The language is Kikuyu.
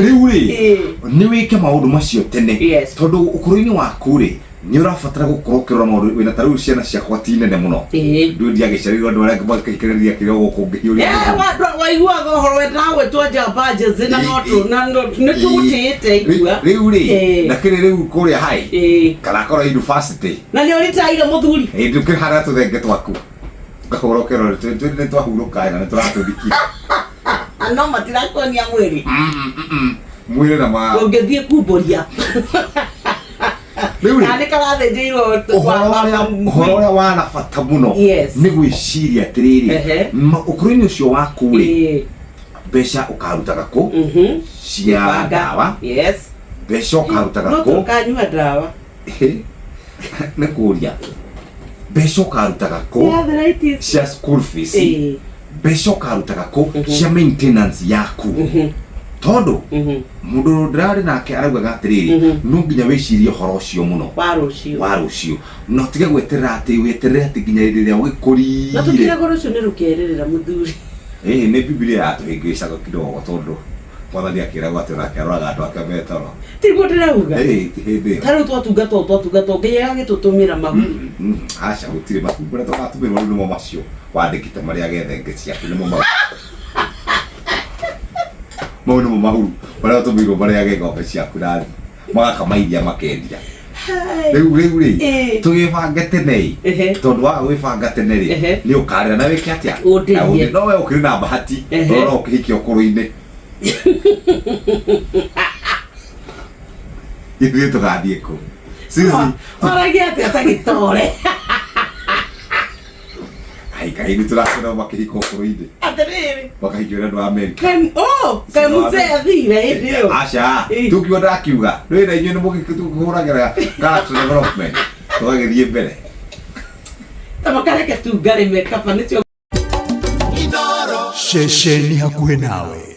Rĩu rĩ, nĩ wĩke maũndũ macio tene, tondũ ũkũrũ-inĩ waku rĩ, nĩ ũrabatara gũkorwo ũkĩrora maũndũ wĩna. Ta rĩu ciana ciakwa ti nene mũno, ndũĩ ndiagĩciarĩirwo andũ arĩa angĩ makĩhikanĩria kĩrĩa gũkũ ngĩhiũria. Waiguaga ũhoro wendaga gwĩtwo njamba njĩthĩ na no na no nĩ tũgũtĩĩte itua. Rĩu rĩ, ndakĩrĩ rĩu kũrĩa hai kana akorwo university. Na nĩ ũritaire, mũthuri? Ĩĩ, ndũkĩhara tũthenge twaku ngahũra ũkĩrora nĩ twahurũka na nĩ tũratũthikia. No matirakuonia mwĩrĩ? Mwĩrĩ na ma Ũngĩthiĩ kumbũria Rĩu rĩ, kana nĩ karathĩnjĩirwo? Ũhoro ũrĩa wana bata mũno nĩ gwĩciria atĩrĩrĩ, ũkũrũ-inĩ ũcio waku rĩ, mbeca ũkarutaga kũ cia Banga. ndawa? Mbeca ũkarutaga No kũ? tũkanyua ndawa. Nĩ kũria, mbeca ũkarutaga kũ Cia arthritis. Cia school fees? Mbeca ũkarutaga kũ cia maintenance yaku? Tondũ mũndũ ndĩrarĩ nake araugaga atĩrĩrĩ, no nginya wĩcirie ũhoro ũcio mũno wa rũciũ. Wa rũciũ, na ũtige gweterera atĩ weterere atĩ nginya hĩndĩ ĩrĩa Na ũgĩkũrire. Tũkĩragwo rũciũ nĩ rũkerĩrĩra, mũthuri. Ĩĩ, nĩ Bibilia yatũhĩngĩcaga kidogo, tondũ Mwathani akĩragwo atĩ onake aroraga andũ ake me toro. Tiguo ndĩrauga? Ĩĩ, ti hĩndĩ ĩyo. Ta rĩu twatungata ũũ, twatungata ũũ, Ngai agagĩtũtũmĩra mahu. Aca, gũtirĩ mahu marĩa tũgatũmĩrwo rĩu, nĩmo macio wandĩkĩte marĩa gethenge ciaku, nĩmo mau. Mau nĩmo mahuru marĩa ũtũmĩirwo marĩage ng'ombe ciaku na magakama iria makendia. Rĩu rĩ, tũgĩbange tene ĩ, tondũ waga gwĩbanga tene rĩ, nĩ ũkarĩra na wĩke atĩa? Ũndĩrie. Na ũndĩrie. No we ũkĩrĩ na bahati, no ũkĩhikia ũkũrũ-inĩ. Ithuĩ tũgathiĩ kũ? Sisi Waragia atĩa ta gĩtore? Ai, kaĩ nĩ tũrakĩona makĩhika ũkũrũ-inĩ. Atĩrĩrĩ. Makahikio nĩ andũ a Amerika. Oh, kaĩ mũzee athire hĩndĩ ĩyo? Aca, tukiuga ndakiuga rĩu na inyuĩ nĩ mũgĩkĩhũragĩra character development tũgagĩthiĩ mbere. Ta makareke tu ngarĩme kaba nĩcio. Ceceni hakuhĩ nawe.